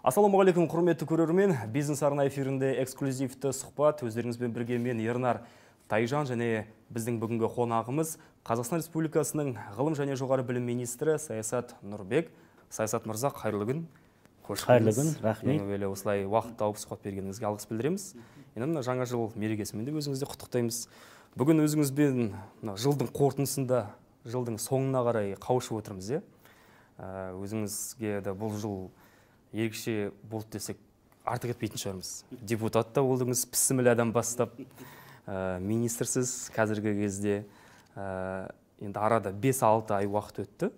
Ассалаумағалейкум, құрметті көрермен. Бизнес арна эфирінде эксклюзивті сұхбат. Өздеріңізбен бірге мен Ернар Тайжан және біздің бүгінгі қонағымыз Қазақстан Республикасының ғылым және жоғары білім министрі Саясат Нұрбек. Саясат мырза, қайырлы күн. Қош Қайырлы күн, рахмет. Ең әуелі осылай уақыт тауып сұхбат бергеніңізге алғыс білдіреміз. Енді мына жаңа жыл мерекесімен де өзіңізді құттықтаймыз. Бүгін өзіңізбен мына жылдың қорытындысында, жылдың соңына қарай қауышып отырмыз, иә? Өзіңізге де бұл жыл ерекше болды десек артық етпейтін шығармыз. Депутат та болдыңыз, пісіміл адам бастап, министрсіз қазіргі кезде. Енді арада 5-6 ай уақыт өтті.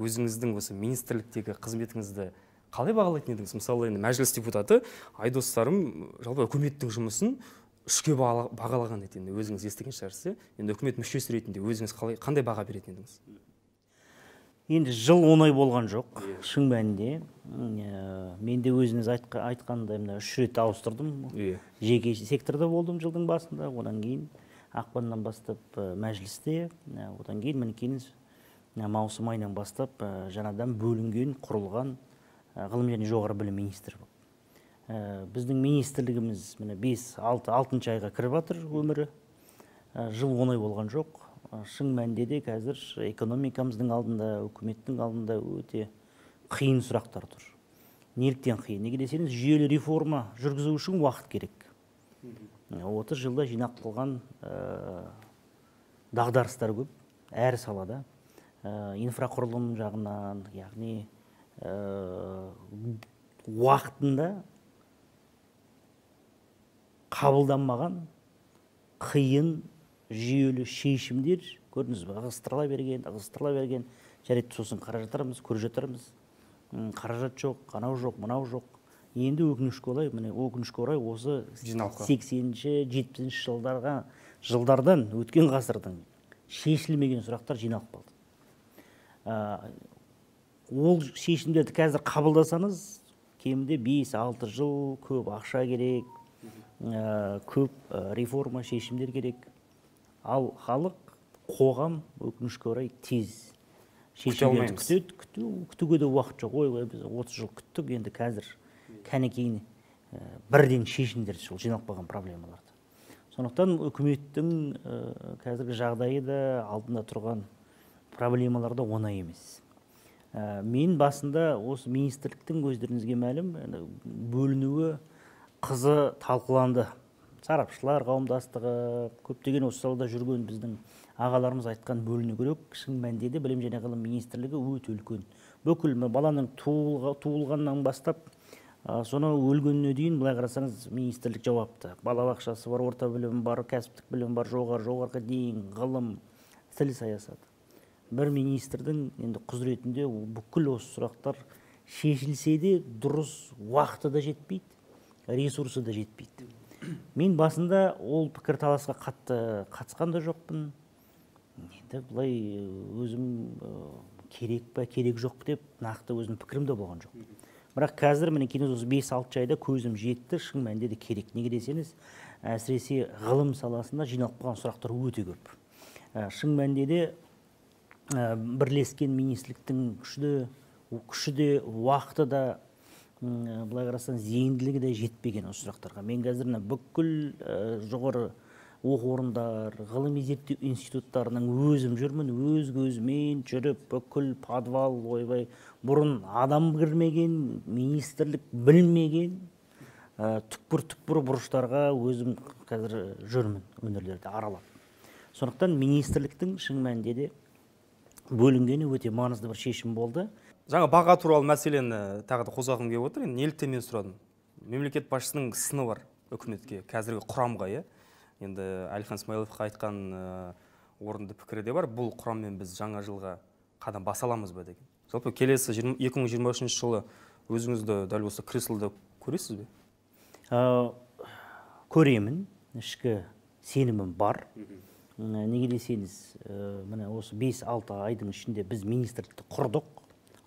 Өзіңіздің осы министрліктегі қызметіңізді қалай бағалайтын едіңіз? Мысалы, енді мәжіліс депутаты Айдос Сарым жалпы үкіметтің жұмысын үшке бағалаған еді. Енді өзіңіз естіген шығарсыз, иә? Енді үкімет мүшесі ретінде өзіңіз қандай баға беретін едіңіз? Енді жыл оңай болған жоқ, шын мәнінде. Мен де өзіңіз айтқандай мына 3 рет ауыстырдым. Жеке секторда болдым жылдың басында, одан кейін ақпаннан бастап мәжілісте, одан кейін мінекейіңіз маусым айынан бастап жаңадан бөлінген, құрылған ғылым және жоғары білім министрі болып. Біздің министрлігіміз міне 5-6, алтыншы айға кіріп жатыр өмірі. Жыл оңай болған жоқ. Шын мәнінде де қазір экономикамыздың алдында, үкіметтің алдында өте қиын сұрақтар тұр. Неліктен қиын? Неге десеңіз, жүйелі реформа жүргізу үшін уақыт керек. 30 жылда жинақ қылған дағдарыстар көп, әр салада. Инфрақұрылым жағынан, яғни уақытында қабылданмаған қиын жүйелі шешімдер, көрдіңіз бе, ығыстырыла берген, ығыстырыла берген. Жарайды, сосын қаражаттарымыз, көріп жатырмыз. Қаражат жоқ, анау жоқ, мынау жоқ. Енді өкінішке орай, міне өкінішке орай осы 80-ші, 70-ші жылдардан өткен ғасырдың шешілмеген сұрақтар жиналып қалды. Ол шешімдерді қазір қабылдасаңыз, кемінде 5-6 жыл көп ақша керек, көп реформа шешімдер керек. Ал халық, қоғам өкінішке орай тез шешімдерді күтеді, күтуге де уақыт жоқ. Ой, біз 30 жыл күттік, енді қазір кәнекейін бірден шешімдер сол жиналып қалған проблемаларды. Сондықтан үкіметтің қазіргі жағдайы да, алдында тұрған проблемалар да оңай емес. Мен басында осы министрліктің өздеріңізге мәлім бөлінуі қызы талқыланды. Сарапшылар қауымдастығы, көптеген осы салада жүрген біздің ағаларымыз айтқан бөліну керек. Шын мәнінде де білім және ғылым министрлігі өте үлкен. Бүкіл баланың туылғаннан бастап, соны өлгеніне дейін былай қарасаңыз министрлік жауапты. Балабақшасы бар, орта білім бар, кәсіптік білім бар, жоғарғы дейін, ғылым, тіл саясаты. Бір министрдің енді құзыретінде бүкіл осы сұрақтар шешілсе де дұрыс уақыты да жетпейді, ресурсы да жетпейді. Мен басында ол пікірталасқа қатты қатысқан да жоқпын. Енді былай өзім керек па, керек жоқ па деп нақты өзім пікірім де болған жоқ. Бірақ қазір міне кейін осы 5-6 айда көзім жетті, шын мәнінде де керек. Неге десеңіз, әсіресе ғылым саласында жиналып қалған сұрақтар өте көп. Шын мәнінде де бірлескен министрліктің күші де, уақыты да, былай қарасаң, зейінділігі де жетпеген осы сұрақтарға. Мен қазір мына бүкіл жоғары оқу орындар, ғылыми зерттеу институттарының өзім жүрмін, өз көзіммен жүріп, бүкіл подвал, ойбай, бұрын адам кірмеген, министрлік білмеген, түкпір-түкпір бұрыштарға өзім қазір жүрмін, өңірлерді аралап. Сондықтан министрліктің шын мәнінде де бөлінгені өте маңызды бір шешім болды. Жаңа баға туралы мәселені тағы да қозғағым келіп отыр. Енді неліктен мен сұрадым? Мемлекет басшысының сыны бар үкіметке, қазіргі құрамға, иә? Енді Әлихан Смайыловқа айтқан орынды пікірі де бар. Бұл құраммен біз жаңа жылға қадам баса аламыз ба деген. Жалпы келесі 2023 жылы өзіңізді дәл осы креслода көресіз бе? Көремін, ішкі сенімім бар. Неге десеңіз, міне осы 5-6 айдың ішінде біз министрлікті құрдық,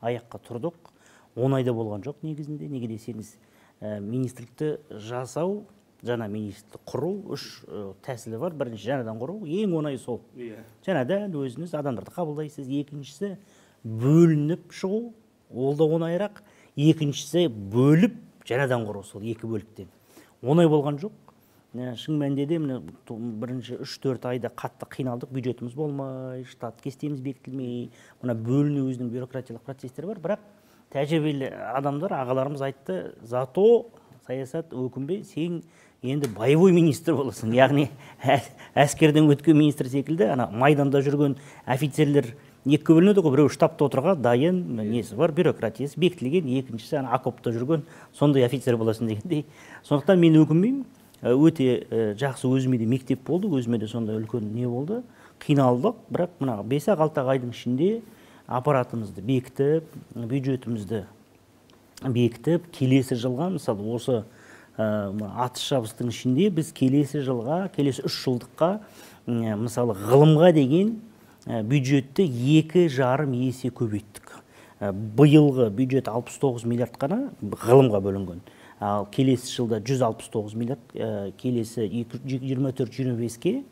аяққа тұрдық. Оңай да болған жоқ негізінде. Неге десеңіз, министрлікті жасау, жаңа министрлікті құру үш тәсілі бар. Бірінші, жаңадан құру, ең оңайы сол. Жаңадан өзіңіз адамдарды қабылдайсыз. Екіншісі, бөлініп шығу, ол да оңайырақ. Екіншісі бөліп жаңадан құру, сол екі бөліктен. Оңай болған жоқ. Шын мәнінде де міне бірінші 3-4 айда қатты қиналдық, бюджетіміз болмай, штат кестеміз бекітілмей, мына бөліну өзінің бюрократиялық процестері бар. Бірақ тәжірибелі адамдар, ағаларымыз айтты, зато саясат өкінбе, сен енді боевой министр боласың. Яғни әскерден өткен министр секілді, ана майданда жүрген офицерлер екіге бөлінеді ғой, біреу штабта отырған, дайын, несі бар, бюрократиясы бекітілген, екіншісі ана окопта жүрген сондай офицер боласың дегендей. Сондықтан мен өкінбеймін. Өте жақсы өзіме де мектеп болды, өзіме де сондай үлкен не болды. Қиналдық, бірақ мына 5-6 айдың ішінде аппаратымызды бекітіп, бюджетімізді бекітіп, келесі жылға, мысалы, осы атыс шабыстың ішінде біз келесі жылға, келесі 3 жылдыққа, мысалы, ғылымға деген бюджетті 2,5 есе көбейттік. Биылғы бюджет 69 миллиард қана ғылымға бөлінген. Ал келесі жылда 169 миллиард, келесі 24-25-ке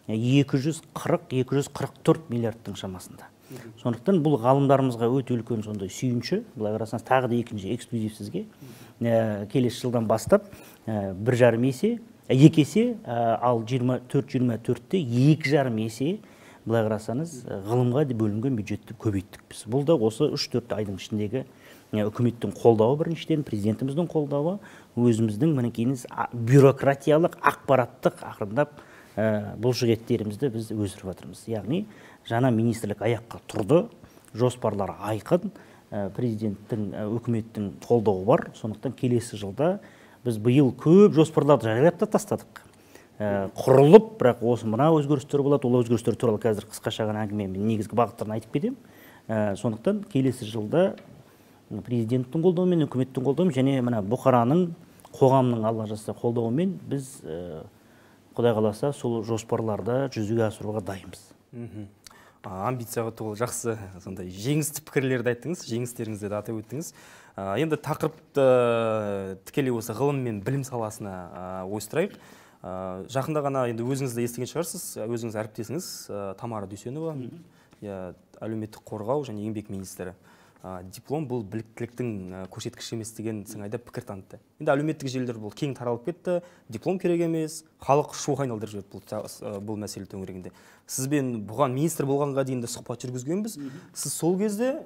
240-244 миллиардтың шамасында. Сондықтан бұл ғалымдарымызға өте үлкен сондай сүйінші. Былай қарасаңыз, тағы да екінші эксклюзив сізге. Келесі жылдан бастап 1,5 есе, 2 есе, ал 24-24-те 2,5 есе, былай қарасаңыз, ғылымға бөлінген бюджетті көбейттік біз. Бұл да осы 3-4 айдың ішіндегі үкіметтің қолдауы, біріншіден, президентіміздің қолдауы, өзіміздің мінекейіңіз бюрократиялық, ақпараттық ақырындап бұлшық еттерімізді біз өсіріп жатырмыз. Яғни жаңа министрлік аяққа тұрды, жоспарлар айқын, президенттің, үкіметтің қолдауы бар. Сондықтан келесі жылда біз биыл көп жоспарларды жариялап та тастадық. Құрылып, бірақ осы мына өзгерістер болады, ол өзгерістер туралы қазір қысқаша ғана әңгімемен негізгі бағыттарын айтып кетемін. Сондықтан келесі жылда президенттің қолдауымен, үкіметтің қолдауымен және мына бұқараның, қоғамның алла жазса қолдауымен біз, Құдай қаласа, сол жоспарларды жүзеге асыруға дайынбыз. Амбицияға толы жақсы сондай жеңісті пікірлерді айттыңыз, жеңістеріңізді де атап өттіңіз. Енді тақырыпты тікелей осы ғылым мен білім саласына ойыстырайық. Жақында ғана енді өзіңіз де естіген шығарсыз, өзіңіз әріптесіңіз Тамара Дүйсенова, әлеуметтік қорғау және еңбек министрі. Диплом бұл біліктіліктің көрсеткіші емес деген сыңайда пікір танытты. Енді әлеуметтік желілер бұл кең таралып кетті, диплом керек емес, халық шуға айналдырып жіберді бұл мәселе төңірегінде. Сізбен бұған министр болғанға дейін де сұхбат жүргізгенбіз. Сіз сол кезде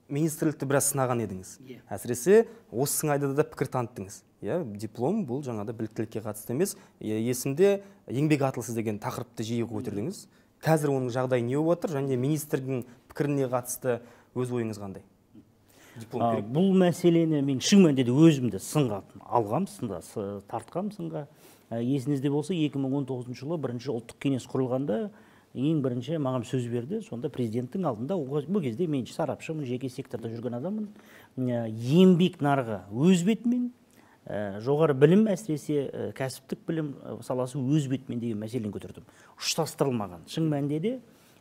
министрлікті біраз сынаған едіңіз. Әсіресе осы сыңайда да пікір таныттыңыз. Диплом бұл жаңағыдай біліктілікке қатысты емес. Есімде еңбек атласы деген тақырыпты жиі көтердіңіз. Қазір оның жағдайы не болып жатыр және министрдің пікіріне қатысты өз ойыңыз қандай? Бұл мәселені мен шын мәнінде де өзімді сынға алғам, сында тартқам сынға. Есіңізде болса, 2019 жылы бірінші ұлттық кеңес құрылғанда ең бірінші маған сөз берді. Сонда президенттің алдында, бұл кезде мен сарапшымын, жеке секторда жүрген адаммын. Еңбек нарығы өз бетімен, жоғары білім, әсіресе кәсіптік білім саласы өз бетімен деген мәселені көтердім. Ұштастырылмаған. Шын мәнінде де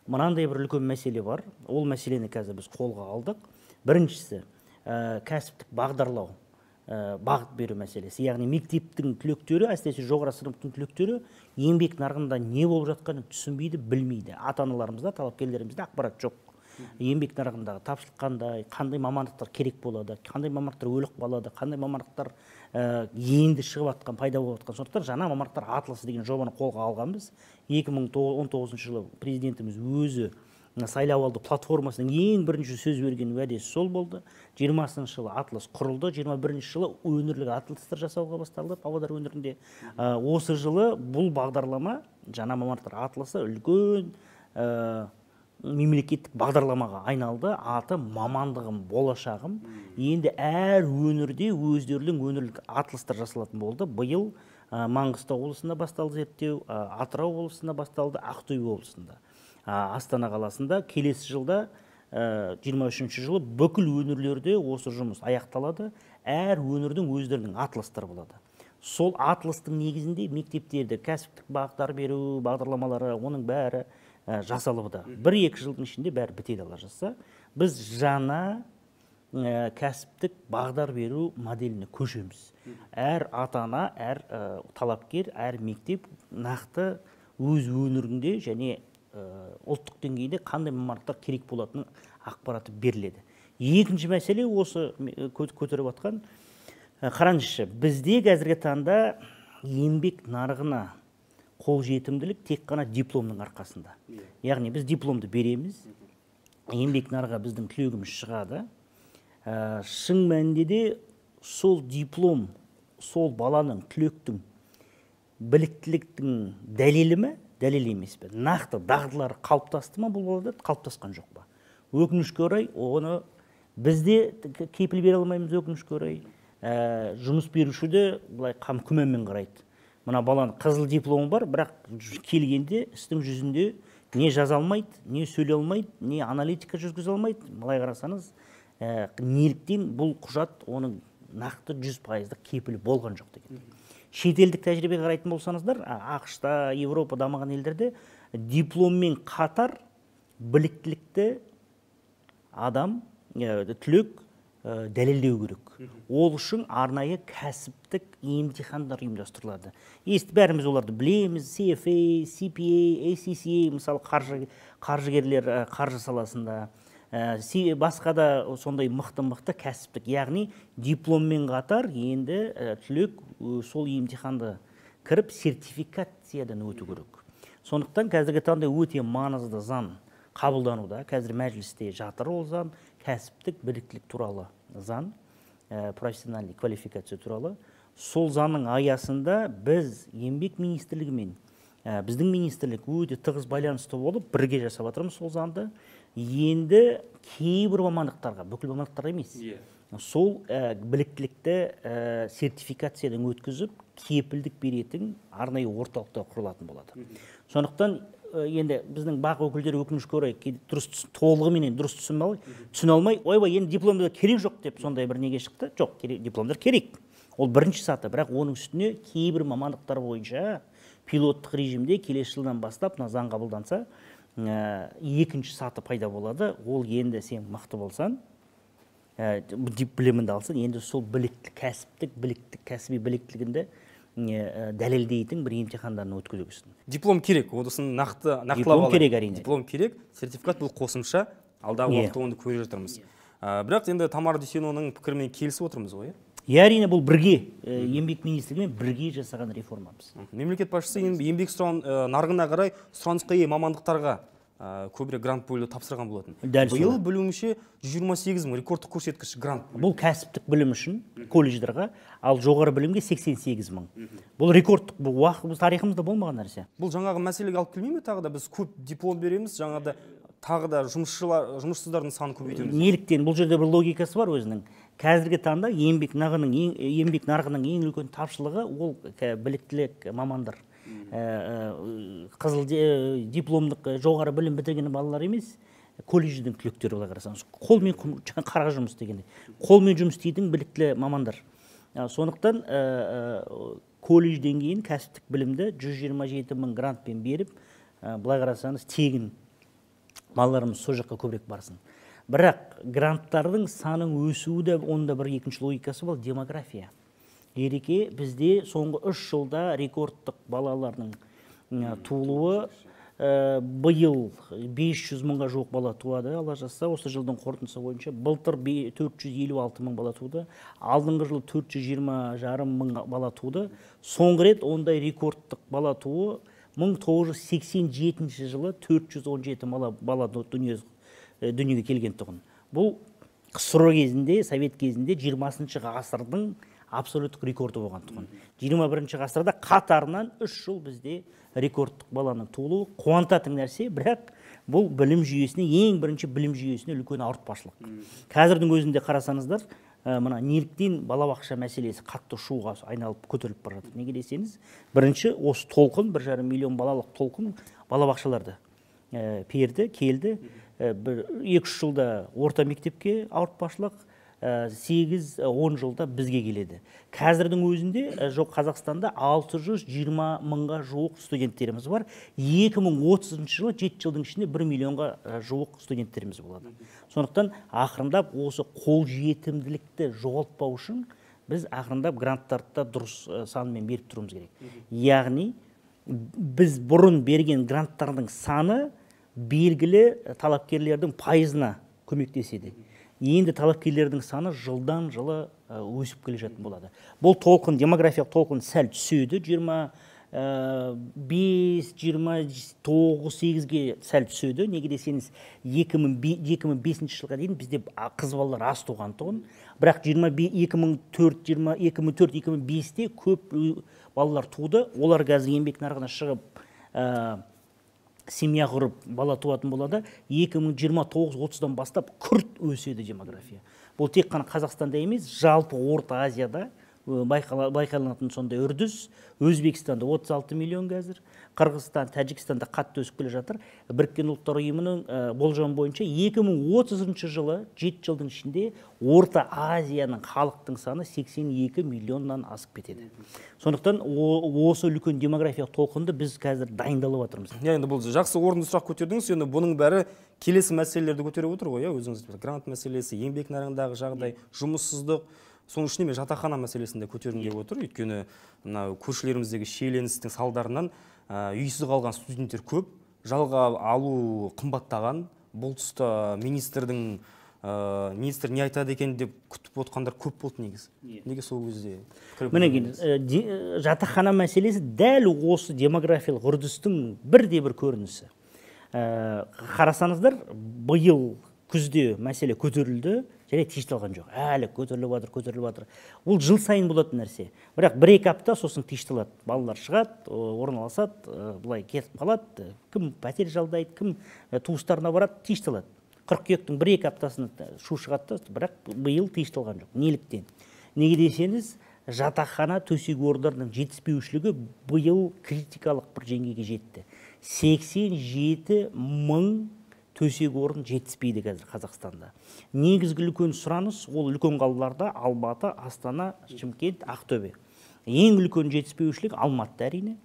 мынандай бір үлкен мәселе бар. Ол мәселені қазір біз қолға алдық. Біріншісі, кәсіптік бағдарлау, бағыт беру мәселесі. Яғни мектептің түлектері, әсіресе жоғары сыныптың түлектері еңбек нарығында не болып жатқанын түсінбейді, білмейді. Ата-аналарымызда, талапкерлерімізде ақпарат жоқ. Еңбек нарығындағы тапшылық қандай, қандай мамандықтар керек болады, қандай мамандықтар өліп қалады, қандай мамандықтар енді шығып жатқан, пайда болып жатқан. Сондықтан жаңа мамандықтар атласы деген жобаны қолға алғанбыз. 2019 жылы президентіміз өзі сайлауалды платформасының ең бірінші сөз берген уәдесі сол болды. 20 жылы атлас құрылды, 21 жылы өңірлік атластар жасауға басталды Павлодар өңірінде. Осы жылы бұл бағдарлама, жаңа мамандықтар атласы үлкен мемлекеттік бағдарламаға айналды. Аты мамандығым, болашағым. Енді әр өңірде өздерінің өңірлік атластар жасалатын болды. Биыл Маңғыстау облысында басталды зерттеу, Атырау облысында басталды, Ақтөбе облысында, Астана қаласында. Келесі жылда 23 жылы бүкіл өңірлерде осы жұмыс аяқталады. Әр өңірдің өздерінің атластары болады. Сол атластың негізінде мектептерде кәсіптік бағыттар беру бағдарламалары, оның бәрі жасалуда. 1-2 жылдың ішінде бәрі бітеді алла жазса. Біз жаңа кәсіптік бағдар беру моделіне көшеміз. Әр ата-ана, әр талапкер, әр мектеп нақты өз өңірінде және ұлттық деңгейде қандай мамандықтар керек болатынын ақпараты беріледі. Екінші мәселе осы көтеріп жатқан, қараңызшы, бізде қазіргі таңда еңбек нарығына қолжетімділік тек қана дипломның арқасында. Яғни біз дипломды береміз, еңбек нарығы біздің түлегіміз шығады. Шын мәнінде де сол диплом, сол баланың, түлектің біліктіліктің дәлелі ме, дәлел емес пе? Нақты дағдылары қалыптасты ма бұл балада, қалыптасқан жоқ па? Өкінішке орай, оны бізде кепіл бере алмаймыз, өкінішке орай. Жұмыс беруші де былай күмәнмен қарайды. Мына баланың қызыл дипломы бар, бірақ келгенде істің жүзінде не жаза алмайды, не сөйлей алмайды, не аналитика жүргізе алмайды. Былай қарасаңыз, неліктен бұл құжат оның нақты 100%-лық кепілі болған жоқ деген. Шетелдік тәжірибеге қарайтын болсаңыздар, АҚШ-та, Еуропа дамыған елдерде дипломмен қатар біліктілікті адам, түлек дәлелдеу керек. Ол үшін арнайы кәсіптік емтихандар ұйымдастырылады. Бәріміз оларды білеміз, CFA, CPA, ACCA, мысалы қаржыгерлер, қаржы саласында, басқа да сондай мықты-мықты кәсіптік, яғни дипломмен қатар енді түлек сол емтиханды кіріп сертификациядан өту керек. Сондықтан қазіргі таңда өте маңызды заң қабылдануда. Қазір мәжілісте жатыр ол заң, кәсіптік біліктілік туралы заң, профессиональный квалификация туралы. Сол заңның аясында біз Еңбек министрлігімен, біздің министрлік өте тығыз байланыста болып, бірге жасап жатырмыз сол заңды. Енді кейбір мамандықтарға, бүкіл мамандықтарға емес, сол біліктілікті сертификациядан өткізіп, кепілдік беретін арнайы орталықтар құрылатын болады. Сондықтан енді біздің бақ өкілдері өкінішке орай дұрыс толығыменен дұрыс түсіне алмай, ойбай, енді дипломдар керек жоқ деп сондай бір неге шықты. Жоқ, дипломдар керек. Ол бірінші саты, бірақ оның үстіне кейбір мамандықтар бойынша пилоттық режимде келесі жылдан бастап мына заң қабылданса, екінші саты пайда болады. Ол енді сен мықты болсаң, біліміңді алсаң, енді сол білікті, кәсіптік, білікті, кәсіби біліктілігіңді дәлелдейтін бір емтихандарын өткізу. Диплом керек, онысын нақты нақтылап Диплом керек, әрине. Диплом керек, сертификат бұл қосымша, алдағы уақытта оны көре жатырмыз. Бірақ енді Тамара Дүйсенованың пікірімен келісіп отырмыз ғой, иә? Әрине, бұл бірге, Еңбек министрлігімен бірге жасаған реформамыз. Мемлекет басшысы еңбек нарығына қарай сұранысқа ие мамандықтарға көбірек грант бөлуді тапсырған болатын. Биыл білуімше 128 мың рекордтық көрсеткіш грант. Бұл кәсіптік білім үшін колледждерға, ал жоғары білімге 88 мың. Бұл рекордтық, бұл уақыт тарихымызда болмаған нәрсе. Бұл жаңағы мәселеге алып келмей ме тағы да? Біз көп диплом береміз, жаңағыда тағы да жұмыссыздардың санын көбейтеміз. Неліктен? Бұл жерде бір логикасы бар өзінің. Қазіргі таңда еңбек нарығының ең үлкен тапшылығы ол біліктілік мамандар. Қызыл дипломдық жоғары білім бітірген балалар емес, колледждің түлектері былай қарасаңыз. Қолмен қара жұмыс дегенде, қолмен жұмыс істейтін білікті мамандар. Сондықтан колледжден кейін кәсіптік білімді 127 мың грантпен беріп, былай қарасаңыз тегін балаларымыз сол жаққа көбірек барсын. Бірақ гранттардың санын өсуі де, оның да бір екінші логикасы бұл демография. Ереке, бізде соңғы 3 жылда рекордтық балалардың туылуы, биыл 500 мыңға жуық бала туады, алла жазса, осы жылдың қорытындысы бойынша былтыр 456 мың бала туды, алдыңғы жылы 420,5 мың бала туды. Соңғы рет ондай рекордтық бала тууы 1987 жылы 417 бала дүниеге келген тұғын. Бұл КСРО кезінде, совет кезінде 20 ғасырдың абсолюттік рекорды болған тұғын. 21 ғасырда қатарынан 3 жыл бізде рекордтық баланың туылуы қуантатын нәрсе, бірақ бұл білім жүйесіне, ең бірінші білім жүйесіне үлкен ауыртпашылық. Қазірдің өзінде қарасаңыздар, мына неліктен балабақша мәселесі қатты шуға айналып көтеріліп бара жатыр. Неге десеңіз, бірінші осы толқын, 1,5 миллион балалық толқын балабақшаларды перді, келді. 2-3 жылда орта мектепке ауыртпашылық, 8-10 жылда бізге келеді. Қазірдің өзінде жоқ Қазақстанда 620 мыңға жуық студенттеріміз бар. 2030 жылы 7 жылдың ішінде 1 миллионға жуық студенттеріміз болады. Сондықтан ақырындап осы қолжетімділікті жоғалтпау үшін біз ақырындап гранттарды да дұрыс санмен беріп тұруымыз керек. Яғни біз бұрын берген гранттардың саны белгілі талапкерлердің пайызына көмектеседі. Енді талапкерлердің саны жылдан жылы өсіп келе жататын болады. Бұл толқын, демографиялық толқын сәл түседі, 25, 29, 8-ге сәл түседі. Неге десеңіз, 2005 жылға дейін бізде қыз балалар аз туған тұғын. Бірақ 2004-2005-те көп балалар туды. Олар қазір еңбек нарығына шығып, семья құрып бала туатын болады. 2029-30-дан бастап күрт өседі демография. Бұл тек қана Қазақстанда емес, жалпы Орта Азияда байқалатын сондай үрдіс. Өзбекстанда 36 миллион қазір, Қырғызстан, Тәжікстанда қатты өсіп келе жатыр. Біріккен Ұлттар Ұйымының болжамы бойынша 2030 жылы 7 жылдың ішінде Орта Азияның халықтың саны 82 миллионнан асып кетеді. Сондықтан осы үлкен демографиялық толқынды біз қазір дайындалып жатырмыз. Енді бұл жақсы орынды сұрақ көтердіңіз. Енді бұның бәрі келесі мәселелерді көтеріп отыр ғой, өзіңіз грант мәселесі, еңбек нарығындағы жағдай, жұмыссыздық. Соның ішінде мен жатақхана мәселесін де көтергім келіп отыр. Өйткені мына көршілеріміздегі шиеленістің салдарынан үйсіз қалған студенттер көп, жалға алу қымбаттаған. Бұл тұста министр не айтады екен деп күтіп отқандар көп болды негізі. Неге сол кезде? Мінекей, жатақхана мәселесі дәл осы демографиялық үрдістің бірде-бір көрінісі. Қарасаңыздар, биыл күзде мәселе көтерілді, және тишталған жоқ. Әлі көтеріліп жатыр, көтеріліп жатыр. Ол жыл сайын болатын нәрсе. Бірақ бір-екі апта сосын тишталады. Балалар шығады, орналасады, былай кетіп қалады. Кім пәтер жалдайды, кім туыстарына барады, тишталады. Қыркүйектің бір-екі аптасында шу шығады, бірақ биыл тишталған жоқ. Неліктен? Неге десеңіз, жатақхана төсек орындарының жетіспеушілігі биыл критикалық бір деңгейге жетті. 87 мың төсек орын жетіспейді қазір Қазақстанда. Негізгі үлкен сұраныс ол үлкен қалаларда Алматы, Астана, Шымкент, Ақтөбе. Ең үлкен жетіспеушілік Алматыда әрине.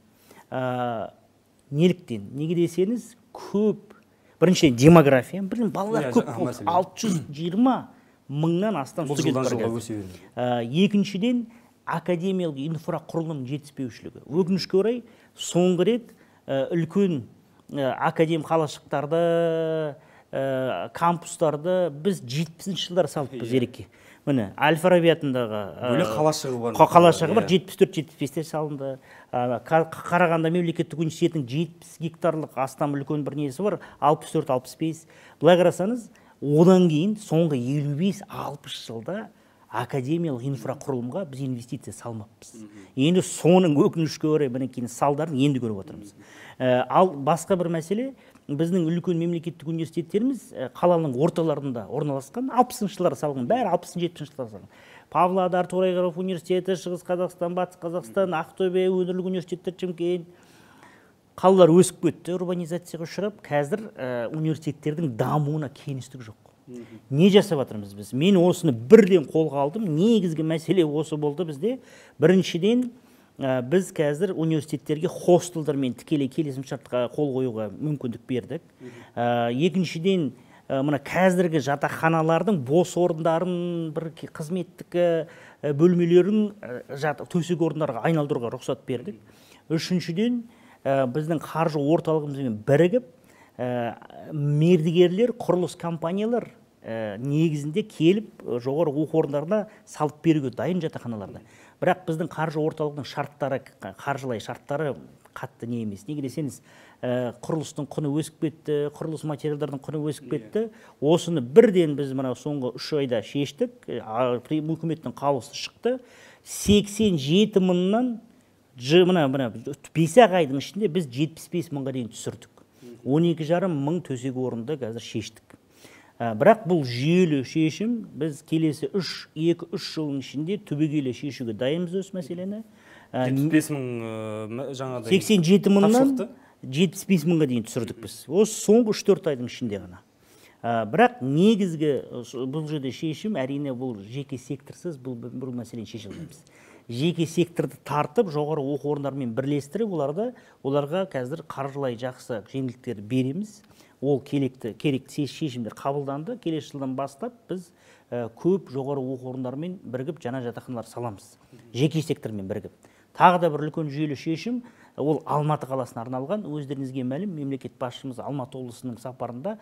Неліктен? Неге десеңіз, көп, біріншіден демография, біріншіден балалар көп болды. 620 мыңнан астам студент бар қазір. Екіншіден, академиялық инфрақұрылым жетіспеушілігі. Өкінішке орай, соңғы рет үлкен академ қалашықтарды, кампустарды біз 70-ші жылдары салыппыз ерекке. Міне, Әл-Фараби атындағы бөлек қалашығы бар. Қалашығы бар, 74-75-те салынды. Қарағанды мемлекеттік университетінің 70 гектарлық астам үлкен бір несі бар, 64-65. Былай қарасаңыз, одан кейін соңғы 55-60 жылда академиялық инфрақұрылымға біз инвестиция салмаппыз. Енді соның өкінішке орай мінекей салдарын енді көріп отырмыз. Ал басқа бір мәселе, біздің үлкен мемлекеттік университеттеріміз қаланың орталарында орналасқан, 60-шы жылдары салынған, бәрі 60-70 жылдары салынған. Павлодар, Торайғыров университеті, Шығыс Қазақстан, Батыс Қазақстан, Ақтөбе өңірлік университеттер, Шымкент. Қалалар өсіп кетті, урбанизацияға ұшырап, қазір университеттердің дамуына кеңістік жоқ. Не жасап жатырмыз біз? Мен осыны бірден қолға алдым. Негізгі мәселе осы болды бізде. Біріншіден, біз қазір университеттерге хостелдармен тікелей келісімшартқа қол қоюға мүмкіндік бердік. Екіншіден, мына қазіргі жатақханалардың бос орындарын, бір қызметтік бөлмелерін төсек орындарға айналдыруға рұқсат бердік. Үшіншіден, біздің қаржы орталығымызбен бірігіп, мердігерлер, құрылыс компаниялар негізінде келіп жоғары оқу орындарына салып беруге дайын жатақханаларды. Бірақ біздің қаржы орталығының шарттары, қаржылай шарттары қатты не емес. Неге десеңіз, құрылыстың құны өсіп кетті, құрылыс материалдарының құны өсіп кетті. Осыны бірден біз мына соңғы 3 айда шештік. Үкіметтің қаулысы шықты. 87 мыңнан мына 5 айдың ішінде біз 75 мыңға дейін түсірдік. 12,5 мың төсек орынды қазір шештік. Бірақ бұл жүйелі шешім, біз келесі 2-3 жылдың ішінде түбегейлі шешуге дайынбыз осы мәселені. 75 мың жаңағыдай 87 мыңнан 75 мыңға дейін түсірдік біз. Осы соңғы 3-4 айдың ішінде ғана. Бірақ негізгі бұл жерде шешім, әрине бұл жеке секторсыз бұл мәселені шеше алмаймыз. Жеке секторды тартып, жоғары оқу орындарымен бірлестіріп, оларға қазір қаржылай жақсы жеңілдіктер береміз. Ол керекті шешімдер қабылданды. Келесі жылдан бастап біз көп жоғары оқу орындарымен бірігіп жаңа жатақханалар саламыз. Жеке сектормен бірігіп. Тағы да бір үлкен жүйелі шешім, ол Алматы қаласына арналған. Өздеріңізге мәлім, мемлекет басшымыз Алматы облысының сапарында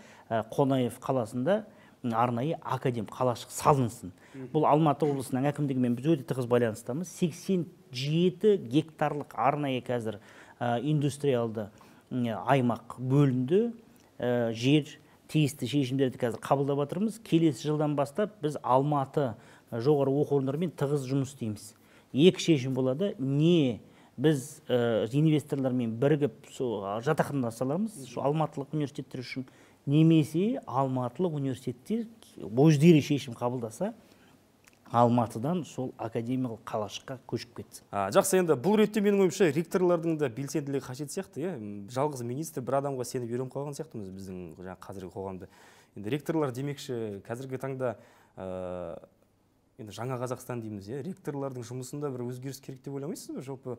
Қонаев қаласында арнайы академ қалашық салынсын. Бұл Алматы облысының әкімдігімен біз өте тығыз байланыстамыз. 87 гектарлық арнайы қазір индустриалды аймақ бөлінді, жер тиісті шешімдерді қазір қабылдап жатырмыз. Келесі жылдан бастап біз Алматы жоғары оқу орындарымен тығыз жұмыс істейміз. Екі шешім болады. Не біз инвесторлармен бірігіп жатақхана саламыз, алматылық университеттер үшін, немесе алматылық университеттер өздері шешім қабылдаса, Алматыдан сол академиялық қалашыққа көшіп кетсін. Жақсы, енді бұл ретте менің ойымша ректорлардың да белсенділігі қажет сияқты, иә? Жалғыз министр бір адамға сеніп үйреніп қалған сияқтымыз біздің жаңа қазіргі қоғамда. Енді ректорлар демекші, қазіргі таңда енді жаңа Қазақстан дейміз, иә? Ректорлардың жұмысында бір өзгеріс керек деп ойламайсыз ба? Жалпы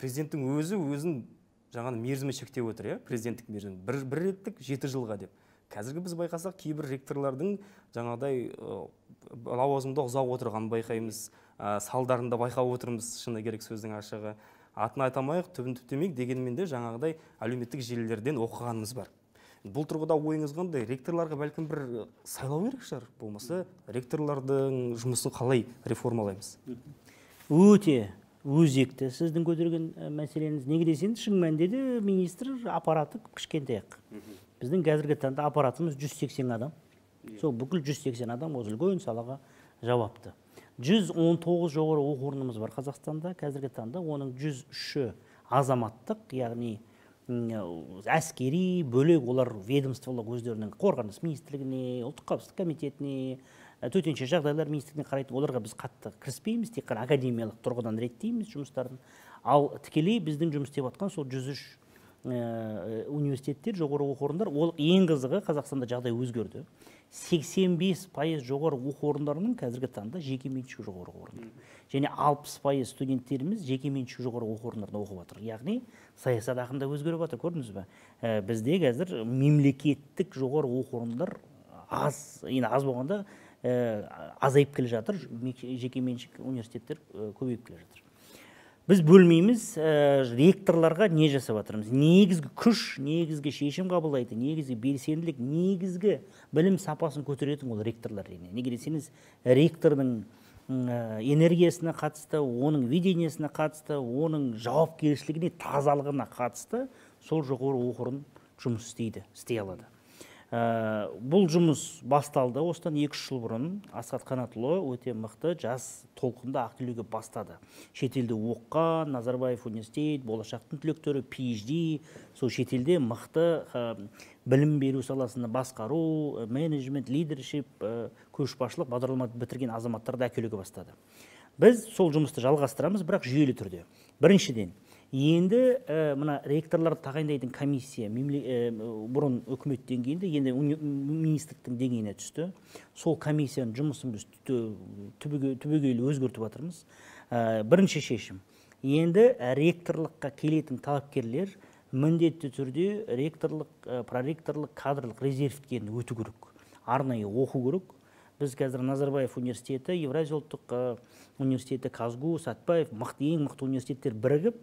президенттің өзі өзін жаңа мерзімі шектеп отыр, иә? Президенттік мерзім бір реттік 7 жылға деп. Қазіргі біз байқасақ, кейбір ректорлардың жаңағыдай лауазымда ұзақ отырғанын байқаймыз, салдарында байқап отырмыз, шыны керек сөздің ашығы. Атын айта алмайық, түбін түптемейік, дегенмен де жаңағыдай әлеуметтік желілерден оқығанымыз бар. Бұл тұрғыда ойыңыз қандай? Ректорларға бәлкім бір сайлау керек шығар, болмаса ректорлардың жұмысын қалай реформалаймыз? Өте өзекті сіздің көтерген мәселеңіз. Неге десеңіз, шын мәнінде де министр аппараты кішкентай-ақ. Біздің қазіргі таңда аппаратымыз 180 адам. Сол бүкіл 180 адам осы үлкен салаға жауапты. 119 жоғары оқу орнымыз бар Қазақстанда. Қазіргі таңда оның 103-і азаматтық, яғни әскери бөлек, олар ведомстволық өздерінің қорғаныс министрлігіне, ұлттық қауіпсіздік комитетіне, төтенше жағдайлар министрлігіне қарайтын, оларға біз қатты кіріспейміз, тек қана академиялық тұрғыдан реттейміз жұмыстарын. Ал тікелей біздің жұмыс істеп жатқан сол 103 университеттер, жоғары оқу орындар, ол ең қызығы Қазақстанда жағдай өзгерді. 85% жоғары оқу орындарының қазіргі таңда жекеменшік жоғары оқу орындары. Және 60% студенттеріміз жекеменшік жоғары оқу орындарында оқып жатыр. Яғни саясат ақында өзгеріп жатыр, көрдіңіз бе? Бізде қазір мемлекеттік жоғары оқу орындар аз, енді аз болғанда азайып келе жатыр, жекеменшік университеттер көбейіп келе жатыр. Біз бөлмейміз, ректорларға не жасап жатырмыз? Негізгі күш, негізгі шешім қабылдайтын, негізгі белсенділік, негізгі білім сапасын көтеретін ол ректорлар әрине. Неге десеңіз, ректордың энергиясына қатысты, оның видениесіне қатысты, оның жауапкершілігіне, тазалығына қатысты сол жоғары оқу орны жұмыс істейді, істей алады. Бұл жұмыс басталды осыдан 2-3 жыл бұрын. Асхат Қанатұлы өте мықты жас толқынды Ақтөбеге бастады. Шетелде оқыған, Назарбаев университет, болашақтың түлектері, PhD, сол шетелде мықты білім беру саласында басқару, менеджмент, лидершип, көшбасшылық бағдарлама бітірген азаматтарды әкелуге бастады. Біз сол жұмысты жалғастырамыз, бірақ жүйелі түрде. Біріншіден, енді мына ректорларды тағайындайтын комиссия бұрын үкімет деңгейінде, енді министрліктің деңгейіне түсті. Сол комиссияның жұмысын біз түбегейлі өзгертіп жатырмыз. Бірінші шешім. Енді ректорлыққа келетін талапкерлер міндетті түрде ректорлық, проректорлық, кадрлық резервтен өту керек. Арнайы оқу керек. Біз қазір Назарбаев университеті, Евразия ұлттық университеті, КазГУ, Сәтбаев, ең мықты университеттер бірігіп,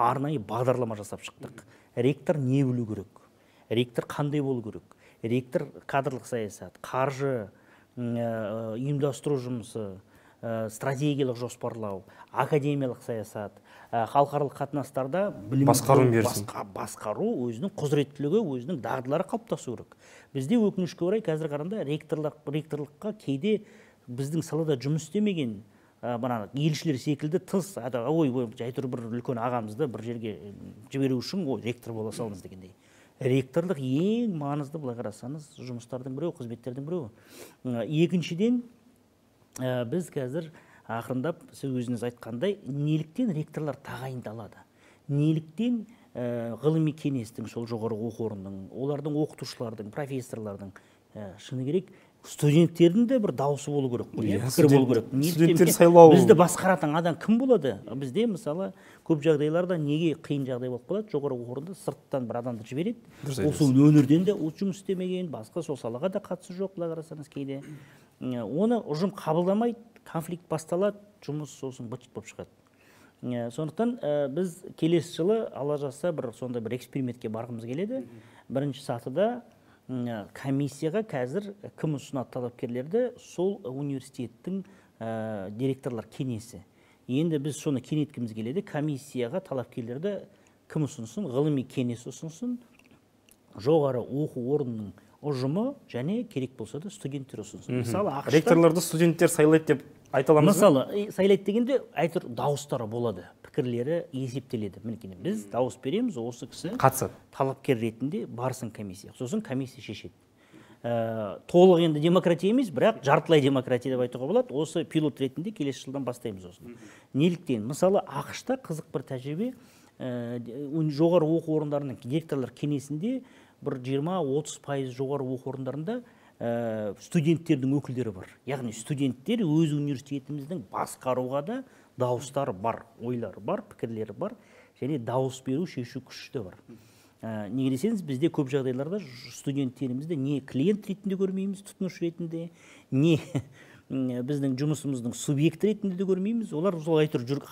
арнайы бағдарлама жасап шықтық. Ректор не білу керек? Ректор қандай болу керек? Ректор кадрлық саясат, қаржы, ұйымдастыру жұмысы, стратегиялық жоспарлау, академиялық саясат, халықаралық қатынастарда білім басқару өзінің құзыреттілігі, өзінің дағдылары қалыптасу керек. Бізде өкінішке орай қазір қарағанда ректорлыққа кейде біздің салада жұмыс істемеген мына елшілер секілді тыс, ой, әйтеуір бір үлкен ағамызды бір жерге жіберу үшін ой, ректор бола салыңыз дегендей. Ректорлық ең маңызды, былай қарасаңыз, жұмыстардың біреуі, қызметтердің біреуі. Екіншіден, біз қазір ақырындап, сіз өзіңіз айтқандай, неліктен ректорлар тағайындалады? Неліктен ғылыми кеңестің, сол жоғары оқу орнының, олардың оқытушылардың, профессорлардың, шыны керек, студенттердің де бір дауысы болу керек қой, пікірі болу керек. Студенттер сайлау. Бізді басқаратын адам кім болады? Бізде, мысалы, көп жағдайларда неге қиын жағдай болып қалады? Жоғары оқу орнында сырттан бір адамды жібереді. Ол сол өңірден де жұмыс істемеген, басқа сол салаға да қатысы жоқ, былай қарасаңыз кейде. Оны ұжым қабылдамайды, конфликт басталады, жұмыс сосын быт-шыт болып шығады. Сондықтан біз келесі жылы алла жазса бір сондай бір экспериментке барғымыз келеді. Бірінші сатыда Комиссияға қазір кім ұсынады талапкерлерді? Сол университеттің директорлар кеңесі. Енді біз соны кеңейткіміз келеді. Комиссияға талапкерлерді кім ұсынсын? Ғылыми кеңес ұсынсын, жоғары оқу орнының ұжымы және керек болса да студенттер ұсынсын. Мысалы, ақш ректорларды студенттер сайлайды деп айта аламыз ба? Мысалы, сайлайды дегенде әйтеуір дауыстары болады, пікірлері есептеледі. Мінекей, біз дауыс береміз, осы кісі қатысады, талапкер ретінде барсын комиссия. Сосын комиссия шешеді. Толық енді демократия емес, бірақ жартылай демократия деп айтуға болады. Осы пилот ретінде келесі жылдан бастаймыз осыны. Неліктен? Мысалы, ақш-та қызық бір тәжірибе, жоғары оқу орындарының директорлар кеңесінде бір 20-30% жоғары оқу орындарында студенттердің өкілдері бар. Яғни студенттер өз университетіміздің басқаруға да дауыстары бар, ойлары бар, пікірлері бар және дауыс беру шешу күші де бар. Неге десеңіз, бізде көп жағдайларда студенттерімізді не клиент ретінде көрмейміз, тұтынушы ретінде, не біздің жұмысымыздың субъекті ретінде де көрмейміз. Олар солай әйтеуір жүр.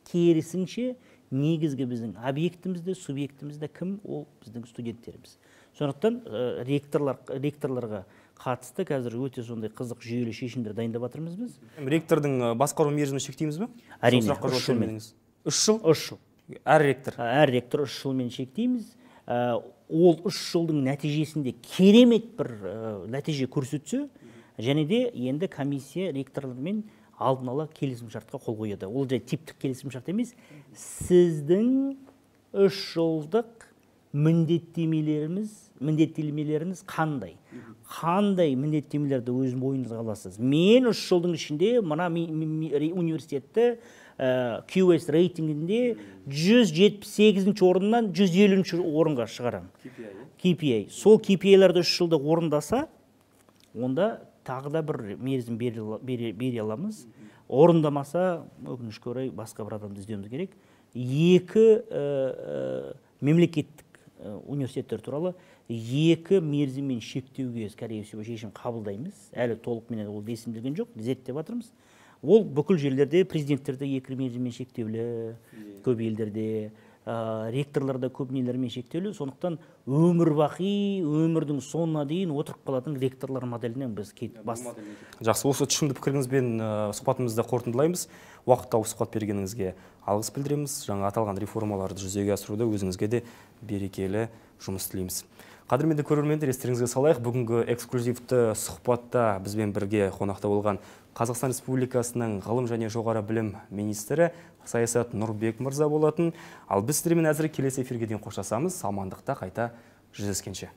Керісінше, негізгі біздің объектімізде, субъектімізде кім? Ол біздің студенттеріміз. Сондықтан ректорларға қатысты қазір өте сондай қызық жүйелі шешімдер дайындап жатырмыз біз. Ректордың басқару мерзімін шектейміз бе? Әрине, 3 жылмен. 3 жыл? 3 жыл. Әр ректор? Әр ректор 3 жылмен шектейміз. Ол 3 жылдың нәтижесінде керемет бір нәтиже көрсетсе, және де енді комиссия ректорлармен алдын ала келісімшартқа қол қояды. Ол жай типтік келісімшарт емес, сіздің 3 жылдық міндеттемелеріңіз қандай? Қандай міндеттемелерді өз мойныңызға аласыз? Мен 3 жылдың ішінде мына университетті QS рейтингінде 178 орыннан 150 орынға шығарамын. KPI. Сол KPI-ларды 3 жылда орындаса, онда тағы да бір мерзім бере аламыз. Орындамаса, өкінішке орай, басқа бір адамды іздеуіміз керек. 2 мемлекеттік университеттер туралы 2 мерзіммен шектеуге, скорее всего, шешім қабылдаймыз. Әлі толық ол ресімделген жоқ, зерттеп жатырмыз. Ол бүкіл жерлерде президенттерде 2 мерзіммен шектеулі, көп елдерде, ректорларда көп нелермен шектеулі. Сондықтан өмір бақи, өмірдің соңына дейін отырып қалатын ректорлар моделінен біз бас. Жақсы, осы тұшымды пікіріңізбен сұхбатымызды қорытындылаймыз. Уақыт тауып сұхбат бергеніңізге алғыс білдіреміз. Жаңа аталған реформаларды жүзеге асыруда өзіңізге де берекелі жұмыс тілейміз. Қадірменді көрермендер, естеріңізге салайық, бүгінгі эксклюзивті сұхбатта бізбен бірге қонақта болған Қазақстан Республикасының ғылым және жоғары білім министрі Саясат Нұрбек мырза болатын. Ал біз сіздермен әзір келесі эфирге дейін қоштасамыз. Амандықта қайта жүздескенше.